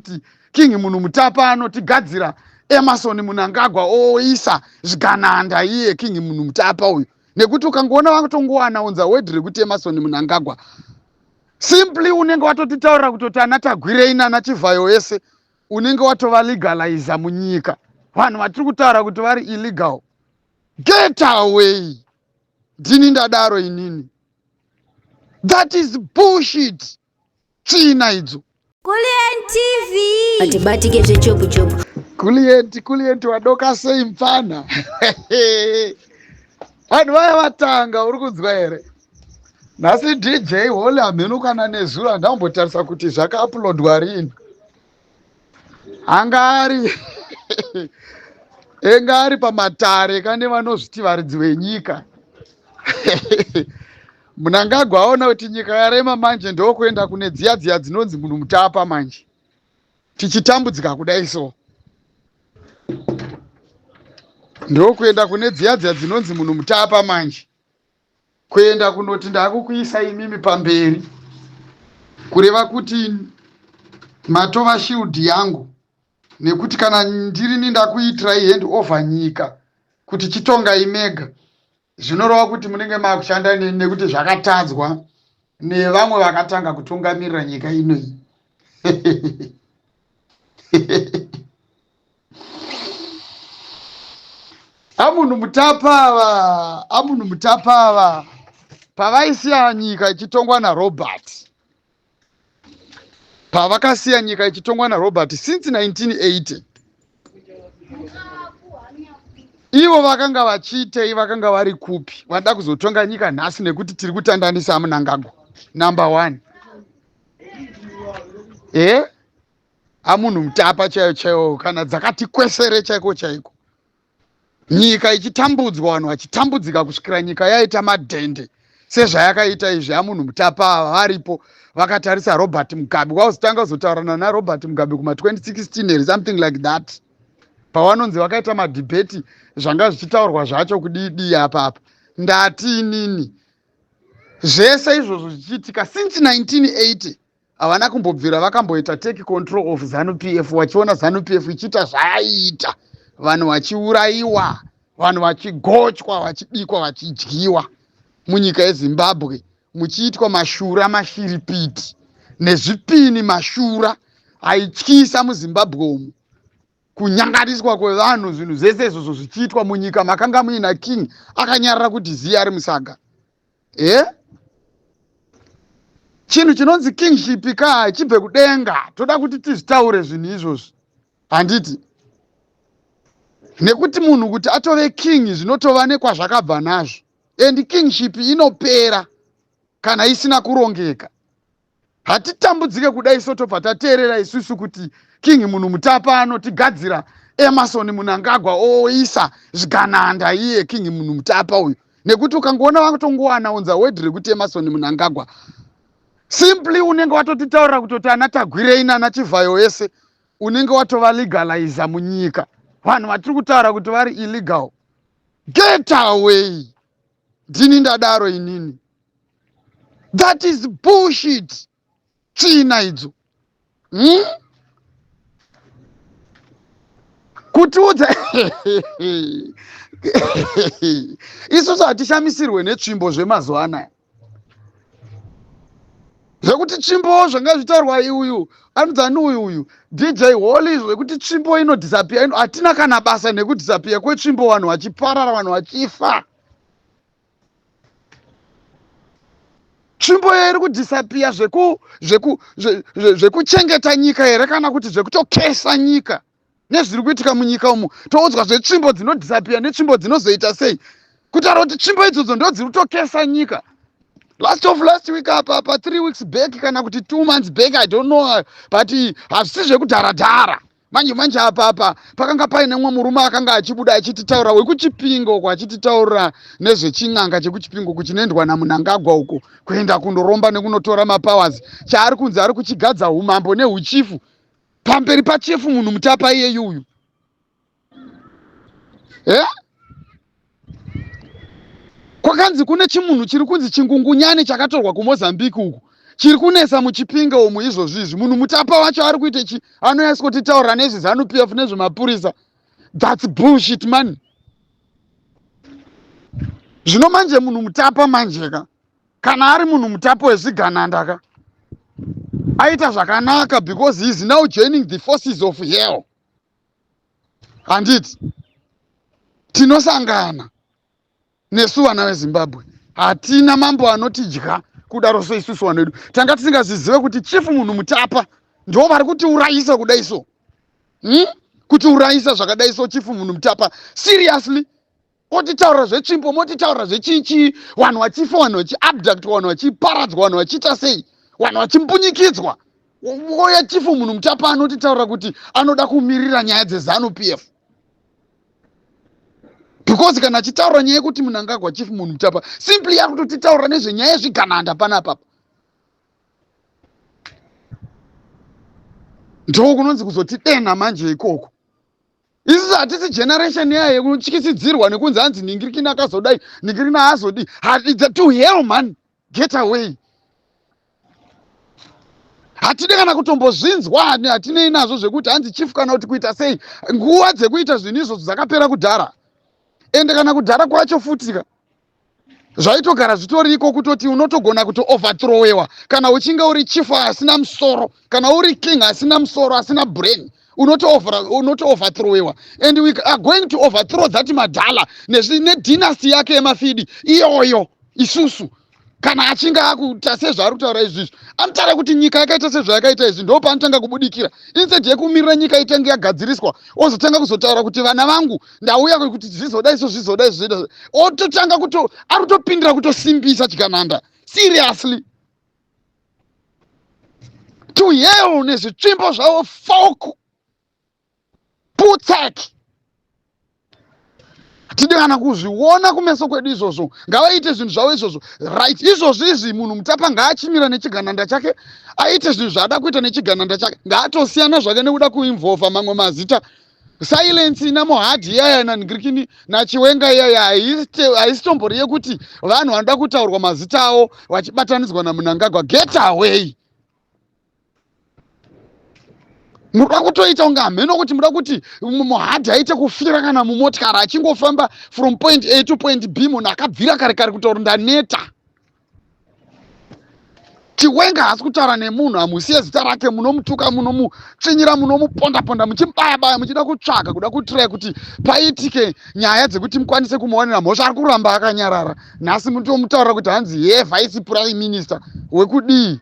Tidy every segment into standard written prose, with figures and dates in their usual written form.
kuti King Munhu Mutapa anotigadzira Emerson Munangagwa oisa zvigananda iye King Munhu Mutapa uyu, nekuti ukangoona vakutongoanaunza word rekuti Emerson Munangagwa, simply unenge watotitaurira kutoti ana Tagwirei nana Chivhayo ese unenge watova legalizer munyika. Vanhu vatiri kutaura kuti vari illegal, get away. Ndini ndadaro inini. That is bullshit. Tsvina idzo. Kulliant TV. Atibatike zvechopu chopu. Kulliant, Kulliant wadoka sei mfana? Vanhu vaya vatanga, uri kunzwa here? Nhasi DJ Holy hamheno kana nezuro handambotarisa kuti zvakauploadwa rini. Anga ari enga ari pamatare kane vanozviti varidzi venyika. Mnangagwa aona kuti nyika yarema manje, ndokuenda kune dziya dziya dzinonzi Munhu Mutapa manje. Tichitambudzika kudai so. Ndokuenda kune dziya dziya dzinonzi Munhu Mutapa manje. Kuenda kunoti ndakukuisa imimi pamberi, kureva kuti matova shield yangu, nekuti kana ndirini ndakuitirai hand over nyika kuti chitongai mega, zvinoreva kuti munenge makushanda neni, nekuti zvakatadzwa nevamwe vakatanga kutungamirira nyika inoyi. Amunhu Mutapa ava, amunhu Mutapa ava, pavaisiya nyika ichitongwa naRobert, pavakasiya nyika ichitongwa naRobert since 1980, ivo vakanga vachiitei? Vakanga vari kupi? Vada kuzotonga nyika nhasi nekuti tiri kutandanisa Munangagwa number 1. E amunhu Mutapa chaiyo chaiyo, kana dzakati kwesere chaiko chaiko, nyika ichitambudzwa, vanhu vachitambudzika kusvikira nyika yaita madhende sezvayakaita izvi. Amunhu Mutapa ava varipo vakatarisa Robert Mugabe, kwakuzotanga kuzotaurana naRobert Mugabe kuma2016 or something like that, pavanonzi vakaita madhibheti, zvanga zvichitaurwa zvacho kudii apa apa. Ndati inini zvese izvozvo zvichiitika since 1980, havana kumbobvira vakamboita take control of ZANU PF, vachiona ZANU PF ichiita zvayaiita, vanhu vachiurayiwa, vanhu vachigochwa, vachibikwa, vachidyiwa munyika yeZimbabwe, muchiitwa mashura, mashiripiti nezvipini, mashura aityisa muZimbabwe umu, kunyanganiswa kwevanhu, zvinhu zvese izvozvo zvichiitwa munyika makanga muina king akanyarara kuti ziya ari musaga. E chinhu chinonzi kingship ka chibve kudenga. Toda kuti tizvitaure zvinhu izvozvi, handiti? Nekuti munhu kuti atove king zvinotova nekwazvakabva nazvo, and kingship inopera kana isina kurongeka. Hatitambudzike kudai so tobva tateerera isusu kuti King Munhu Mutapa anotigadzira Emerson Munangagwa oisa zvigananda iye King Munhu Mutapa uyu, nekuti ukangoona vakutongoanaunza word rekuti Emerson Munangagwa, simply unenge watotitaurira kutoti ana Tagwirei nana Chivhayo ese unenge watova legalizer munyika. Vanhu vatiri kutaura kuti vari illegal, get away. Ndini ndadaro inini. That is bullshit. Tsvina idzo. Kutiudza isusu hatishamisirwe netsvimbo zvemazuva anaya, zvekuti tsvimbo zvanga zvitaurwa uyu anonzi uyu uyu DJ Holly, zvekuti tsvimbo inodisappear, hatina kana basa nekudisappear kwetsvimbo, vanhu vachiparara, vanhu vachifa. Tsvimbo iyo iri kudisappear zvekuchengeta nyika here, kana kuti zvekutokesa nyika nezviri kuitika munyika umu? Toudzwa zvetsvimbo dzinodisappear netsvimbo dzinozoita sei, kutaura kuti tsvimbo idzodzo ndo dziri kutokesa nyika. Last of last week apa pa 3 weeks back kana kuti 2 months back, I don't know, but hazvisi zvekudharadhara. Manje manje apa apa pakanga paine mumwe murume akanga achibuda achititaura wekuChipingo uko, achititaurira nezvechin'anga chekuChipingo kuchinoendwa naMunangagwa uko, kuenda kundoromba nekunotora mapowers, chaari kunzi ari kuchigadza umambo neuchifu pamberi pachifu Munhu Mutapa iyeyu uyu. Eh? Kwakanzi kune chimunhu chiri kunzi chingungunyane chakatorwa kuMozambique uku. Chiri kunetsa muChipinge umu izvozvi izvi, munhu mutapa wacho ari kuita chi anouya sikotitaurira nezveZanu PF nezvemapurisa. That's bullshit man. Zvino manje munhu mutapa manje ka, kana ari munhu mutapa wezvigananda ka, aita zvakanaka because he is now joining the forces of hell. Handiti tinosangana nesu vana veZimbabwe, hatina mambo anotidya kudaro. So isusu vanhu vedu tanga tisingazvizive kuti chief munhu mutapa ndo vari kutiurayisa kudai so, Kutiurayisa zvakadai so, chief munhu mutapa, seriously? Otitaurira zvetsvimbo, motitaurira zvechichii, vanhu vachifa, vanhu vachiabductwa, vanhu vachiparadzwa, vanhu vachiita sei, vanhu vachimbunyikidzwa. Oya chief munhu mutapa anotitaurira kuti anoda kumirira nyaya dzeZanu PF, because kana achitaura nyaya yekuti Munangagwa, chief munhu mutapa simply yakutotitaurira nezvenyaya yezvigananda panapapa. Ndo kunonzi kuzotidena manje ikoko. Isusu hatisi generation yaya yekutyisidzirwa nekunzi hanzi ningirikini akazodai, ningirikini haazodi. To hell man, get away. Hatidi kana kutombozvinzwa, hatinei nazvo zvekuti hanzi chief kana kuti kuita sei. Nguva dzekuita zvinhu izvozvo dzakapera kudhara, ende kana kudhara kwacho futika zvaitogara zvitoriko, kutoti unotogona kuto overthrowewa kana uchinge uri chief asina musoro, kana uri king asina musoro, asina brain, unoto overthrowewa. And we are going to overthrow that madhala nedynasty yake yemafidi iyoyo. Isusu kana achinge akuita sezvaari kutaura izvizvi, anotaura kuti nyika yakaita sezvayakaita izvi, ndo paanotanga kubudikira. Instead yekumirira nyika itange yagadziriswa, ozotanga kuzotaura kuti vana vangu ndauya kuti zvizodai so, zvizodai, zvizoita, ototanga kuto ari kutopindira kutosimbisa chigananda. Seriously, to hell nezvitsvimbo zvavo, folk putsek. Tidi kana kuzviona kumeso kwedu izvozvo. Ngavaite zvinhu zvavo izvozvo, right? Izvozvo izvi, munhu mutapa ngaachimira nechigananda chake, aite zvinhu zvaada kuita nechigananda chake. Ngaatosiyana zvake nekuda kuinvolva mamwe mazita. Silence ina Mohadi iyaya naNgirikini naChiwenga iyaya haisitombori yekuti vanhu vanoda kutaurwa mazita avo vachibatanidzwa naMunangagwa. Get away. Muda kutoita kunge hameno kuti muda kuti Mohadhi aite kufira kana mumotikari achingofamba from point A to point B. Munhu akabvira kare kare kutaura ndaneta. Chiwenga haasi kutaura nemunhu, hamusiye zita rake. Munomutuka, munomutsvinyira, munomuponda ponda, muchimubaya baya, muchida kutsvaga kuda kutiraya kuti paitike nyaya dzekuti mukwanise kumuwanira mhosva. Ari kuramba akanyarara. Nhasi mutomutaurira kuti hanzi ye vice prime minister wekudii?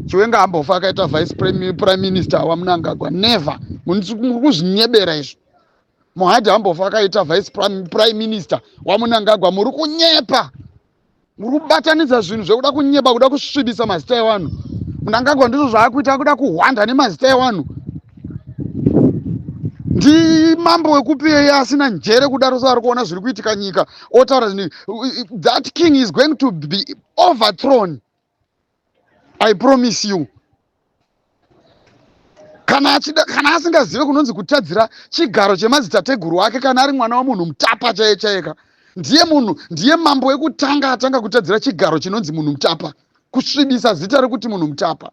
Chiwenga ambofa akaita vice prime minister waMunangagwa, never. Muri kuzvinyebera izvo. Mohadhi ambofa akaita vice prime minister waMunangagwa. Muri kunyepa, muri kubatanidza zvinhu zvekuda kunyeba, kuda kusvibisa mazita evanhu. Munangagwa ndizvo zvaakuita, akuda kuhwanda nemazita evanhu. Ndimambo wekupi yeye asina njere kudaro? So ari kuona zviri kuitika nyika, otaura zvinhu. That king is going to be overthrown, I promise you. Kana achida, kana asingazive kunonzi kutadzira chigaro chemadzitateguru ake, kana ari mwana wamunhu mutapa chaiye chaiyeka, ndiye munhu, ndiye mambo wekutanga atanga kutadzira chigaro chinonzi munhu mutapa, kusvibisa zita rekuti munhu mutapa.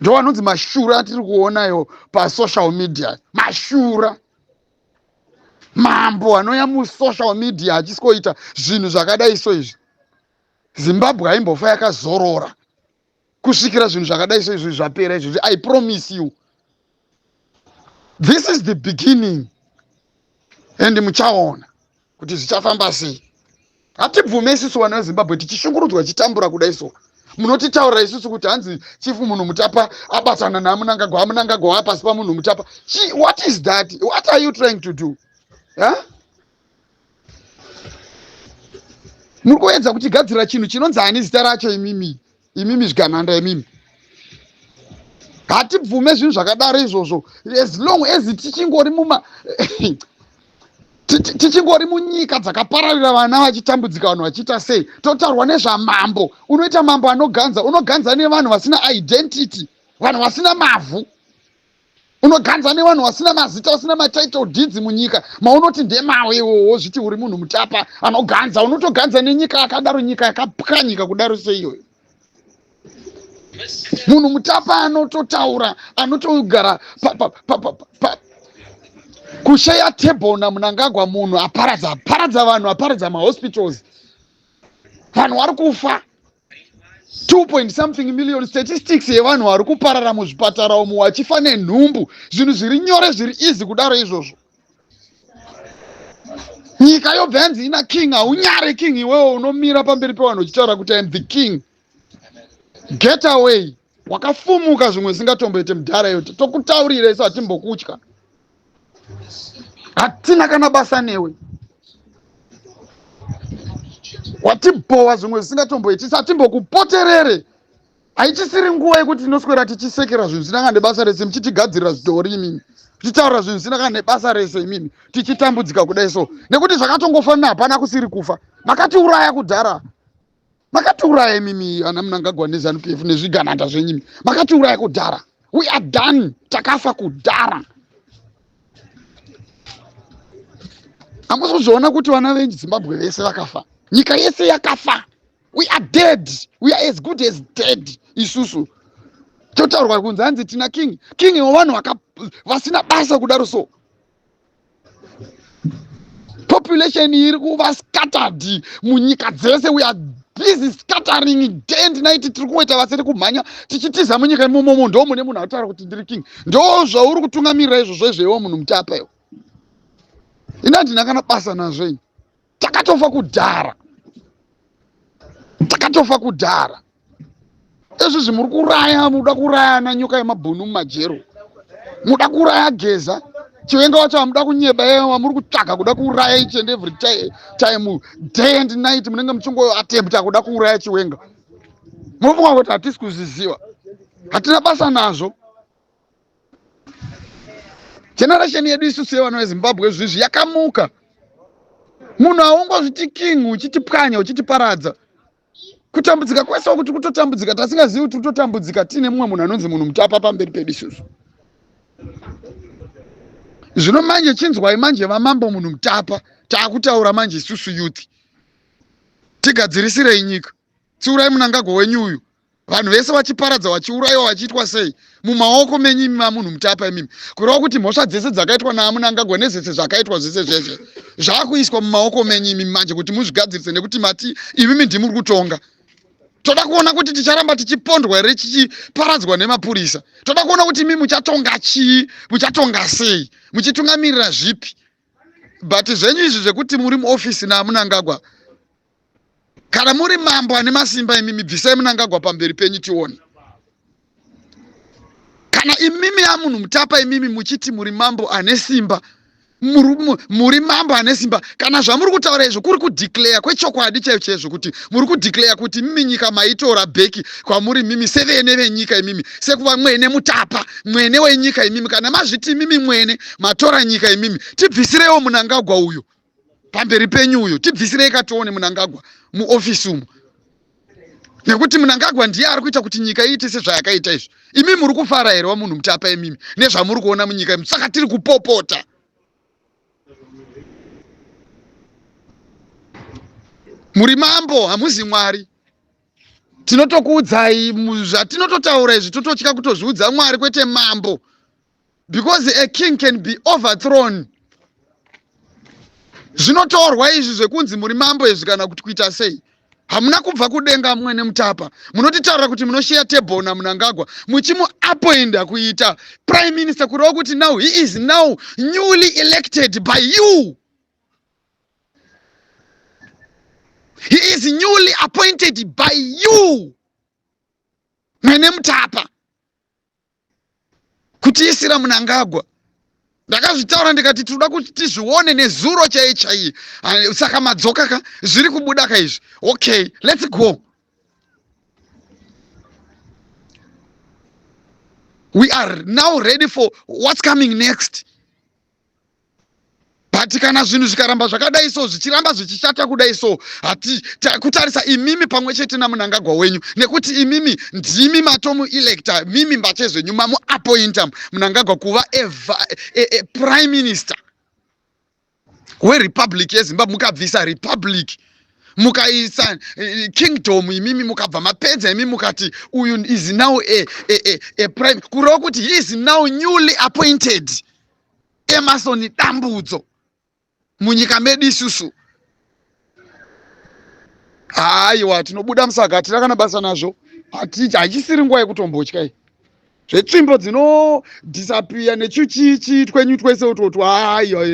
Ndo anonzi mashura atiri kuonayo pasocial media, mashura. Mambo anouya musocial media achisikoita zvinhu zvakadai so izvi. Zimbabwe haimbofa yakazorora kusvikira zvinhu zvakadai so izvi zvapera izvozvi. I promise you, this is the beginning and muchaona kuti zvichafamba sei. Hatibvume isusu vana veZimbabwe tichishungurudzwa, tichitambura kudai so, munotitaurira isusu kuti hanzi chief munhu mutapa abatana naMunangagwa, aMunangagwa wapasi pamunhu mutapa. What is that? What are you trying to do, huh? Muri kuedza kutigadzira chinhu chinonzi ani zita racho? Imimi, imimi zvigananda imimi, hatibvume zvinhu zvakadaro izvozvo. As long as tichingori muma tichingori munyika dzakapararira, vana vachitambudzika, vanhu vachiita sei, totaurwa nezvamambo. Unoita mambo anoganza, unoganza nevanhu vasina identity, vanhu vasina mavhu, unoganza nevanhu vasina mazita, vasina matitle deeds munyika maunoti ndemawo iwowo. Zviti uri munhu mutapa anoganza, unotoganza nenyika yakadaro, nyika yakapwanyika kudaro seiyoyo. Munhu mutapa anototaura, anotogara kusheya table naMunangagwa. Munhu aparadza, aparadza vanhu, aparadza mahospitals, vanhu vari kufa 2 point something million. Statistics yevanhu vari kuparara muzvipatara umu vachifa nenhumbu. Zvinhu zviri nyore, zviri easy kudaro izvozvo, nyika yobva yanzi ina king. Haunyare king iwewo, unomira pamberi pevanhu uchitaura kuti "Im the king"? Get away, wakafumuka zvimwe zvisingatomboite mudhara iyo. Tokutaurira isu, hatimbokutya, hatina kana basa newe. Watibhowa zvimwe zvisingatomboiti, hatimbokupoterere. Haichisiri nguva yekuti tinoswera tichisekera zvinhu zvisina kana nebasa rese, muchitigadzirira zvidhori imimi, tichitaura zvinhu zvisina kana nebasa rese imimi, tichitambudzika kudai so, nekuti zvakatongofanana, hapana kusiri kufa. Makatiuraya kudhara, makatiuraya imimi ana Munangagwa neZANU PF nezvigananda zvenyimi. Makatiuraya kudhara, we are done, takafa kudhara. Hamusi kuzviona kuti vana veZimbabwe vese vakafa, nyika yese yakafa? We are dead, we are as good as dead isusu. Totaurwa kunzi hanzi tina king. King wevanhu vasina basa kudaro so? Population iri kuva scattered munyika dzese. We are busy scattering day and night. Tiri kungoita basa rekumhanya tichitiza munyika imomomo. Ndo mune munhu ataura kuti ndiri king. Ndo zvauri kutungamirira izvozvo izvoiwo, munhu mutapa iwo. Ina handina kana basa nazvo ini. Takatofa kudhara, takatofa kudhara. Izvizvi muri kuraya, muda kurayana nyoka yemabhunu mumajero, muda kuraya Geza. Chiwenga wacho hamuda kunyeba yewa, muri kutsvaga kuda kuuraya each and every time, day and night munenge muchingoatempta kuda kuuraya Chiwenga. Munofunga kuti hatisi kuzviziva? Hatina basa nazvo. Generation yedu isusu yevana veZimbabwe zvizvi yakamuka. Munhu haungozviti king uchitipwanya, uchitiparadza. Kutambudzika kwese kuti kutotambudzika tasingazivi kuti kutotambudzika, tiine mumwe munhu anonzi munhu mutapa pamberi pedu isusu. Zvino manje chinzwai manje, vamambo munhu mutapa, taakutaura manje isusu youth. Tigadzirisirei nyika, tsiurai Munangagwa wenyu uyu. Vanhu vese vachiparadza, vachiurayiwa, vachiitwa sei mumaoko menyu imi vamunhu mutapa imimi? Kureva kuti mhosva dzese dzakaitwa naamunangagwa nezvese zvakaitwa zvese zvese zvaakuiswa mumaoko menyu imi manje kuti muzvigadzirise, nekuti mati imimi ndimuri kutonga. Toda kuona kuti ticharamba tichipondwa here, tichiparadzwa nemapurisa. Toda kuona kuti imi muchatonga chii, muchatonga sei, muchitungamirira zvipi. But zvenyu izvi zvekuti muri muofisi naamunangagwa, kana muri mambo ane masimba imimi, bvisai Munangagwa pamberi penyu tione. Kana imimi amunhu mutapa imimi muchiti muri mambo ane simba, muri mambo ane simba, kana zvamuri kutaura izvo kuri kudeclare kwechokwadi chaicho chaizvo, kuti muri kudeclare kuti mimi nyika maitora back kwamuri mimi sevene venyika imimi, sekuva mwene mutapa, mwene wenyika imimi, kana mazviti imimi mwene matora nyika imimi, tibvisireiwo Munangagwa uyo pamberi penyu uyo. Tibvisirei katione Munangagwa muofisi umo, nekuti Munangagwa ndiye ari kuita kuti nyika iite sezvayakaita izvi. Imi muri kufara here wamunhu mutapa imimi nezvamuri kuona munyika imi? Saka tiri kupopota. Muri mambo, hamuzi Mwari. Tinotokuudzai zvatinototaura izvi, tototya kutozviudza Mwari, kwete mambo, because a king can be overthrown. Zvinotorwa izvi zvekunzi muri mambo izvi, kana kuti kuita sei. Hamuna kubva kudenga, mwene mutapa. Munotitaurira kuti munosheya table naMunangagwa, muchimuappoinda kuita prime minister, kureva kuti now he is now newly elected by you. He is newly appointed by you, mwene mutapa, kutiisira Munangagwa. Ndakazvitaura ndikati tinoda kuti tizvione nezuro chai chaiye. Saka madzoka ka, zviri kubuda ka izvi. Okay, let's go. We are now ready for what's coming next. But kana zvinhu zvikaramba zvakadai so, zvichiramba zvichishata kudai so, hati kutarisa imimi pamwe chete naMunangagwa wenyu, nekuti imimi ndimi matomuelecta mimi mbache zvenyu, mamuappointa Munangagwa kuva a prime minister weRepublic yeZimbabwe. Mukabvisa republic. Mukaisa kingdom imimi, mukabva mapedza imi, mukati uyu is now a prime, kureva kuti he is now newly appointed Emerson Dambudzo munyika medu isusu. Haiwa, tinobuda musaga, hatina kana basa nazvo. Hachisiri nguva yekutombotya iyi zvetsvimbo dzinodisappear nechuchichi twenyu twese utwotwo. Haiwa,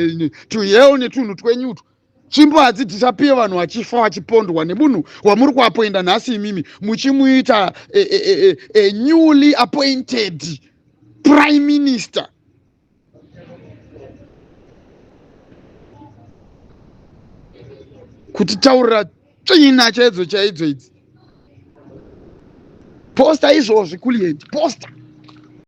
to hell netunhu twenyutwo. Tsvimbo hadzidisappear vanhu vachifa, vachipondwa nemunhu wamuri kuappointa nhasi imimi, muchimuita a newly appointed prime minister. Kutitaurira tsvina chaidzo chaidzo idzi. Posta izvozvi, Kulient, posta.